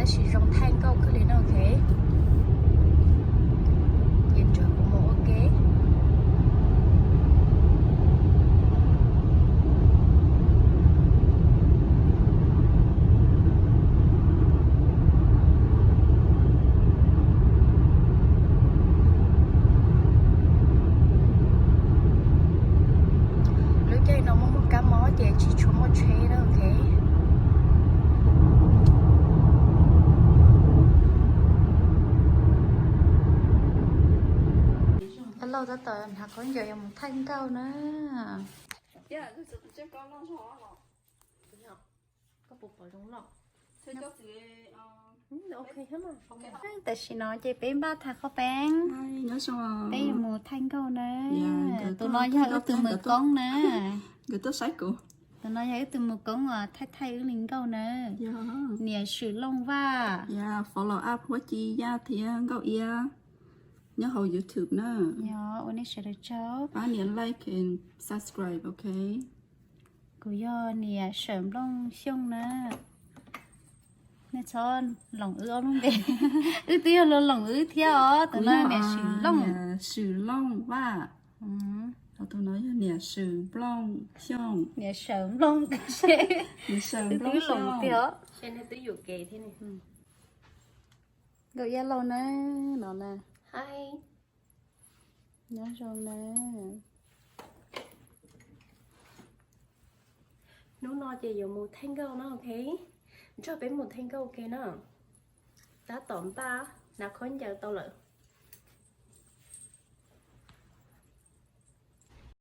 Tsis zoo thaij nkauj kawg li no, ok. Ces nrog kuv mus ua ke. Lub caij no muaj muaj kab mob ces tsis tshua muaj tsheb na, ok. Lauj tab tom hnav khaub ncaws yuav mus thaij nkauj na. Tam sim no ces peb npaj tag qhaub peeb, peb yuav mus thaij nkauj na. Tus no yog wb tus mus koob na. Tus no yog wb tus mus koob uas thaij thaij wb li nkauj na. Niam Swm Looj Vaj. Follow up Huab Ci Yaj thiab Nkauj Iab nyob hauv YouTube na. Ua nej sawv daws tsaug. Pab nias like and subscribe, ok. Kuv yog niam Sawm Nplooj Xyooj na. Nej txhob loom wb ob lub npe. Wb twb yog luag loom wb thiab os. Tus no niam Swm Looj. Swm Looj Vaj. Tus no yog niam Swm Nplooj Xyooj. Niam Sawm Nplooj. Niam Sawm Nplooj Xyooj. Nkauj Iab Lauj na, no na. Nyob zoo na. Hnub no ces yuav mus thaij nkauj no, ok. Nrog peb mus thaij nkauj ua ke na. Tab tom npaj hnav khaub ncaws tau lawm.